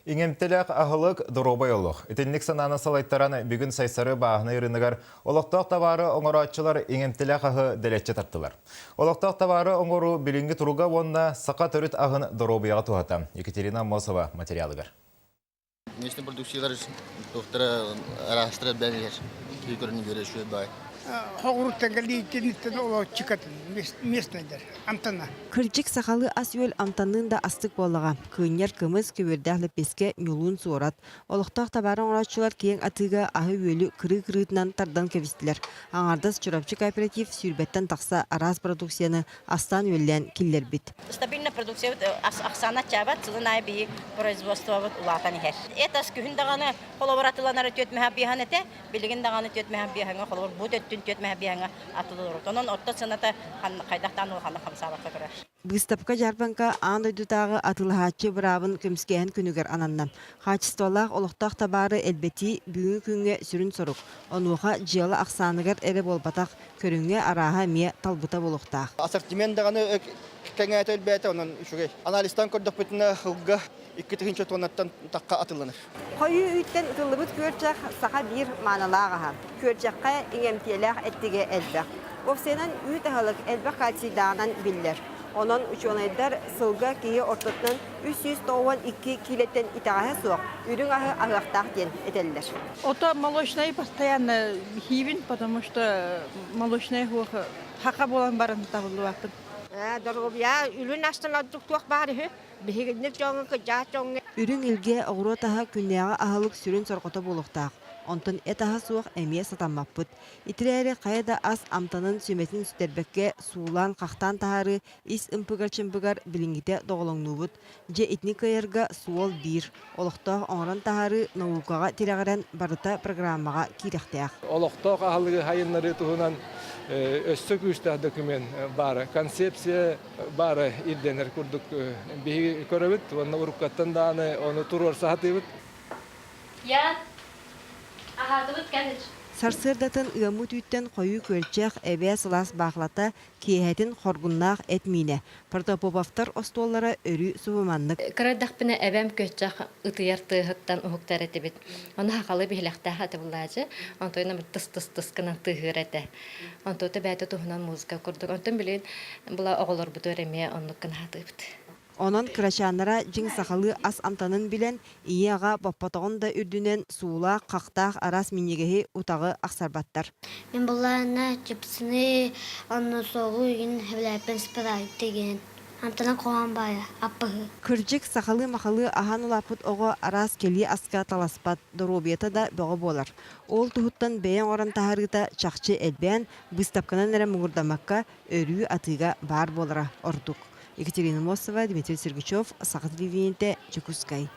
Иҥэмтэлээх аһылык, доруобай олох. Итинник санааны салайтаран, бүгүн Сайсары бааһынай ырыынагар олохтоох табаары оҥорооччулар иҥэмтэлээх аһы дэлэччи тартылар. Олохтоох табаары оҥоруу билиҥҥи туруга уонна саха төрүт аһын доруобуйаҕа туһата. Екатерина Аммосова материалыгар. Местный продукциялар туохтара араастара бээн иһэр. Киһи көрөн үөрэ үчүгэй баай. Хоҕуруттан кэлииттиниттэн олооччукатын местныйдар амтана. Кырдьык, сахалыы ас-үөл амтанныын да астык буоллаҕа. Кыынньар кымыс, көбүөрдээх лэппиэскэ, ньулуун суорат. Олохтоох табаары оҥорооччулар киэҥ атыыга аһы-үөлү кырыы-кырыытынан тардан кэбистилэр. Аҥаардас Чурапчы кооператив сүүрбэттэн тахса араас продукцияны астаан-үөллээн киллэрбит. Стабильно продукциябыт ахсаана аччаабат, сылын аайы биһи производствобыт улаатан иһэр. Эт ас күһүн даҕаны холобур атыланара түөрт мөһө биэһэн этэ, билигин даҕаны түөрт мөһө биэһэҥҥэ холобур бу өттүн түөрт мөһө биэһэҥҥэ атылылар. Онон орто сыаната хайдахтаан улаханнык хамсаабакка турар. Быыстапка-дьаарбаҥка аан дойдутааҕы атыылаһааччы быраабын көмүскээһин күнүгэр ананна. Хаачыстыбалаах олохтоох табаары элбэтии бүгүҥҥү күҥҥэ сүрүн сорук. Онуоха дьыала ахсааныгар эрэ буолбатах, көрүҥҥэ арааһа эмиэ талбыта буолуохтаах. Ассортимент даҕаны кэҥээтэ элбээтэ, онон үчүгэй. Анализтан көрдөхпүтүнэ, сылга 2000 тоннаттан тахха атыыланар. Хойуу үүттэн ытыллыбыт күөрчэх саха биир маанылаах аһа. Күөрчэххэ иҥэмтиэлээх эттигэ элбэх. Уопсайынан үүт аһылык элбэх кальцийдааҕынан биллэр. Онон учуонайдар сылга киһи ортотунан 392 киилэттэн итэҕэһэ суох үрүҥ аһы аһыахтаах диэн этэллэр. Ото молочный постоянно хиибин, потому что молочный хуох хака буолан баран табыллыбаппын. Доруобуйа үлүн астан ордук туох баар үһү. Биһигинник дьоҥҥо кырдьаҕас дьоҥҥо Үрүҥ илгэ оҕуруот аһа күннээҕи аһылык сүрүн сорҕото буолуохтаах. Онтон эт аһа суох эмиэ сатаммаппыт. Итирээри хайа да ас амтанын сүмэтин сүтэрбэккэ суулаан-хахтаан таһаарыы ис ымпыгар-чымпыгар билиҥҥитэ доҕолоҥнуубут. Дьэ итини кыайарга суол биир, олохтоох оҥорон таһаарыы наукаҕа тирэҕирэн барыта программаҕа киирэхтээх. Олохтоох аһылыгы сайыннарыы туһунан өссө күүстээх документ баара. Концепция баара ирдэнэр курдук биһиги көрөбүт уонна уруккаттан даҕаны ону туруорса сатыыбыт. Ян, аһаатыбыт кэлир. Сарсыардатын ыаммыт үүттэн хойуу күөрчэх, эбээ сылаас баахылата, киэһэтин хоргуннаах эт миинэ. Протопоповтар остуоллара өрүү субуманнык. Кыра эрдэхпинэ эбэм күөрчэх ытыйар тыаһыттан уһуктар этибит. Ону хахалы биһилэхтээх этэ булаачы. Онтон тыс-тыс-тыс гынан тыаһыыр этэ. Онтуота бэйэтэ туһунан музыка курдук. Онтон билигин була оҕолорбутугар эмиэ оннук гына сатыыбыт. Онон кырачааннара дьиҥ сахалыы ас амтанын билэн, ийэ-аҕа боппотоҕун да үрдүнэн суулаах, хахтаах араас минньигэһи, утаҕы ахсарбаттар. Мин буллаҕына чипсыны, онно суолу игин эбилээппин спрайт деген. Амтана хоһоон баайа, аппаһы. Кырдьык, сахалыы-махалыы аһаан улааппыт оҕо араас кэлии аска таласпат, доруобуйата да бөҕө буолар. Ол туһуттан бэйэ оҥорон таһаарыыта чахчы элбээн, быыстапканан эрэ муҥурдаммакка, өрүү атыыга баар буолара ордук. Екатерина Мосова, Дмитрий Сергучев, Саха телевидениетэ, Дьокуускай.